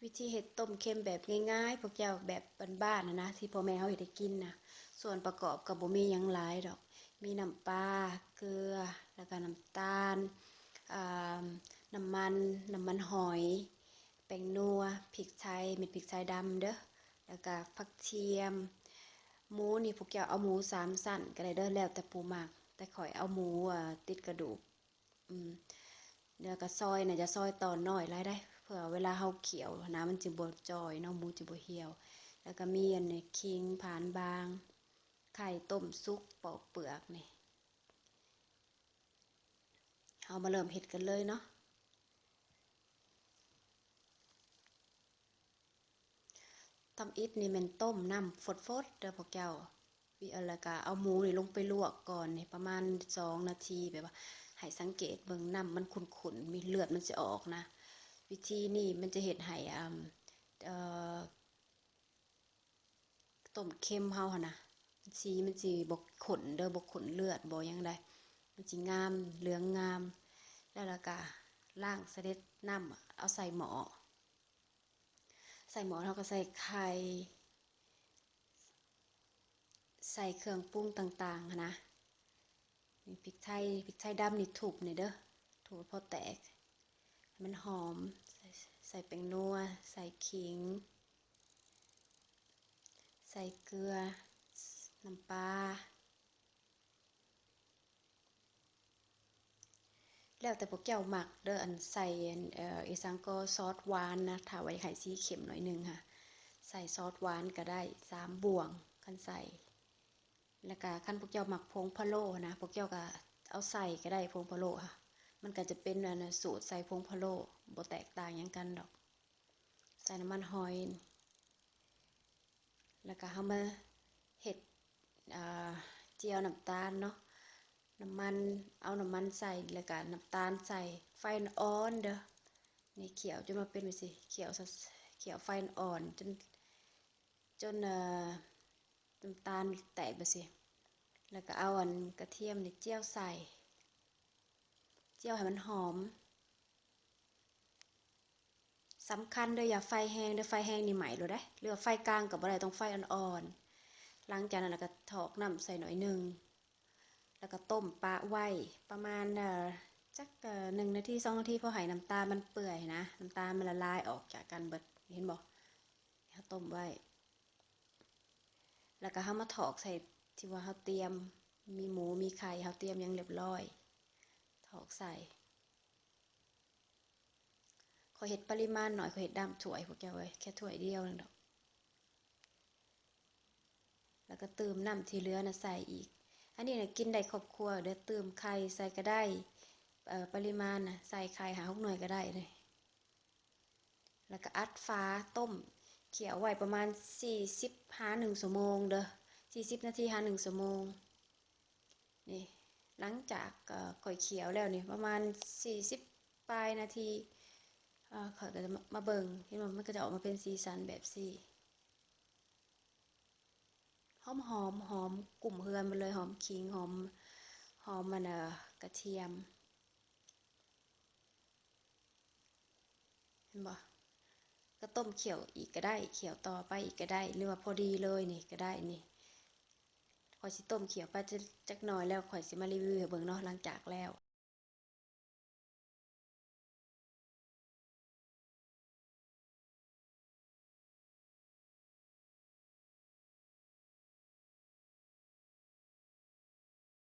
ວິທີເຮັດຕົ້ມເຄັມແບບງ່າຍໆ ພວກເຈົ້າ ແບບບ້ານໆ ຫັ້ນນະ ທີ່ພໍ່ແມ່ເຮົາເຮັດໃຫ້ກິນນະ. ສ່ວນປະກອບກໍບໍ່ມີຫຍັງຫຼາຍດອກ ມີນ້ຳປາ, ເກືອ ແລ້ວກໍນ້ຳຕານ, ເອີ່ມ ນ້ຳມັນ, ນ້ຳມັນຫອຍ, ແປ້ງນົວ, ພິກໄທ, ເມັດພິກໄທດຳເດີ້ ແລ້ວກໍຜັກທຽມ. ໝູນີ້ພວກເຈົ້າເອົາໝູສາມຊັ້ນກໍໄດ້ເດີ້ ແລ້ວແຕ່ຜູ້ມັກ, ແຕ່ຂ້ອຍເອົາໝູ ເອີ່ ຕິດກະດູກ. ອືມ ແລ້ວກໍຊອຍນະ ຢ່າຊອຍຕອນນ້ອຍຫຼາຍໃດ໋ ເພື່ອເວລາເຮົາຂ້ຽວນະ ມັນຊິບໍ່ຈ່ອຍເນາະ ໝູຊິບໍ່ຫ່ຽວ. ແລ້ວກໍມີອັນນີ້ ຂີງ ຜານບາງ, ໄຂ່ຕົ້ມສຸກ ປອກເປືອກນີ້. ເຮົາມາເລີ່ມເຮັດກັນເລີຍເນາະ. ທຳອິດນີ້ແມ່ນຕົ້ມນ້ຳຟົດໆ ເດີ້ພວກເຈົ້າ ວິ ແລ້ວກະເອົາໝູນີ້ລົງໄປລວກກ່ອນນີ້ ປະມານສອງນາທີ ແບບວ່າໃຫ້ສັງເກດເບິ່ງນ້ຳມັນຂຸ້ນໆ ມີເລືອດມັນຊິອອກນະ. ວິທີນີ້ມັນຈະເຮັດໃຫ້ອາ ເອີ່ ຕົ້ມເຄັມເຮົາຫັ້ນນະ ສີມັນຊິບໍ່ຂຸ້ນເດີ້ ບໍ່ຂຸ້ນເລືອດບໍ່ຫຍັງໃດ໋ ມັນຊິງາມ ເຫຼືອງງາມ. ແລ້ວລະກະລ້າງສະເດັດນ້ຳ ເອົາໃສ່ໝໍ້ ໃສ່ໝໍ້ ເຮົາກໍໃສ່ໄຂ່ ໃສ່ເຄື່ອງປຸງຕ່າງໆ ຫັ້ນນະ. ນີ້ພິກໄທ ພິກໄທດຳນີ້ທຸບນີ້ເດີ້ ທຸບພໍແຕກໃຫ້ມັນຫອມ. ໃສ່ ໃສ່ແປ້ງນົວ ໃສ່ຂີງ ໃສ່ເກືອ ນ້ຳປາ. ແລ້ວແຕ່ພວກເຈົ້າມັກເດີ້ ອັນໃສ່ອັນ ເອີ່ ອີ່ສັງກໍຊອດຫວານນະ ຖ້າວ່າຢາກໃຫ້ສີເຂັ້ມໜ້ອຍໜຶ່ງຫະ ໃສ່ຊອດຫວານກໍໄດ້ ສາມບ່ວງ ຄັນໃສ່. ແລ້ວກະຄັນພວກເຈົ້າມັກຜົງພະໂລ້ນະ ພວກເຈົ້າກະເອົາໃສ່ກໍໄດ້ ຜົງພະໂລ້ຫະ ມັນກະຈະເປັນອັນສູດໃສ່ຜົງພະໂລ້ ບໍ່ແຕກຕ່າງຫຍັງກັນດອກ. ໃສ່ນ້ຳມັນຫອຍ ແລ້ວກະເຮົາມາເຮັດ ເອີ່ ຈຽວນ້ຳຕານເນາະ ນ້ຳມັນ ເອົານ້ຳມັນໃສ່ ແລ້ວກະນ້ຳຕານໃສ່ ໄຟອ່ອນໆ ເດີ້. ນີ້ຂ້ຽວຈົນວ່າເປັນຈັ່ງຊີ້ ຂ້ຽວ ຂ້ຽວໄຟອ່ອນໆ ຈົນ ຈົນ ເອີ່ ນ້ຳຕານແຕກຈັ່ງຊີ້ ແລ້ວກະເອົາອັນກະທຽມນີ້ຈຽວໃສ່ ຈຽວໃຫ້ມັນຫອມ. ສຳຄັນເດີ້ ຢ່າໄຟແຮງເດີ້ ໄຟແຮງນີ້ໄໝ້ໂລດເດ້ ຫຼືວ່າໄຟກາງກໍບໍ່ໄດ້ ຕ້ອງໄຟອ່ອນໆ. ຫຼັງຈາກນັ້ນລະກະຖອກນ້ຳໃສ່ໜ້ອຍໜຶ່ງ ລະກະຕົ້ມປະໄວ້ປະມານ ເອີ່ ຈັກ ເອີ່ ໜຶ່ງນາທີ ສອງນາທີ ພໍໃຫ້ນ້ຳຕານມັນເປື່ອຍນະ ນ້ຳຕານມັນລະລາຍອອກຈາກກັນເບິດ ເຫັນບໍ່ ເຮົາຕົ້ມໄວ້. ລະກະເຮົາມາຖອກໃສ່ທີ່ວ່າເຮົາຕຽມ ມີໝູ ມີໄຂ່ ເຮົາຕຽມຫຍັງລຽບລ້ອຍ ຖອກໃສ່. ຂ້ອຍເຮັດປະລິມານໜ້ອຍ ຂ້ອຍເຮັດດຳຖ້ວຍ ພວກເຈົ້າເອີຍ ແຄ່ຖ້ວຍດຽວໜຶ່ງດອກ. ລະກະຕື່ມນ້ຳທີ່ເຫຼືອນະໃສ່ອີກ ອັນນີ້ນະກິນໄດ້ຄອບຄົວເດີ້ ຕື່ມໄຂ່ໃສ່ກະໄດ້ ເອີ່ ປະລິມານນະ ໃສ່ໄຂ່ຫ້າຫົກໜ່ວຍກະໄດ້ເລີຍ. ລະກະອັດຝາຕົ້ມ ຂ້ຽວໄວ້ປະມານສີ່ສິບຫາໜຶ່ງຊົ່ວໂມງເດີ້ ສີ່ສິບນາທີຫາໜຶ່ງຊົ່ວໂມງ. ນີ້ ຫຼັງຈາກ ເອີ່ ຂ້ອຍຂ້ຽວແລ້ວນີ້ ປະມານສີ່ສິບປາຍນາທີ ເອີ່ ຂ້ອຍກໍຈະມາ ມາເບິ່ງ ເຫັນບໍ່ ມັນກໍຈະອອກມາເປັນສີສັນແບບຊີ້ ຫອມໆ ຫອມກຸ້ມເຮືອນໝົດເລີຍ ຫອມຂີງ ຫອມ ຫອມອັນ ເອີ່ ກະທຽມ. ເຫັນບໍ່ ກໍຕົ້ມຂ້ຽວອີກກໍໄດ້ ຂ້ຽວຕໍ່ໄປອີກກໍໄດ້ ຫຼືວ່າພໍດີເລີຍນີ້ກໍໄດ້ນີ້. ຂ້ອຍຊິຕົ້ມຂ້ຽວໄປຈັກ ຈັກໜ້ອຍ ແລ້ວຂ້ອຍຊິມາຣີວິວໃຫ້ເບິ່ງເນາະ ຫຼັງຈາກແລ້ວ.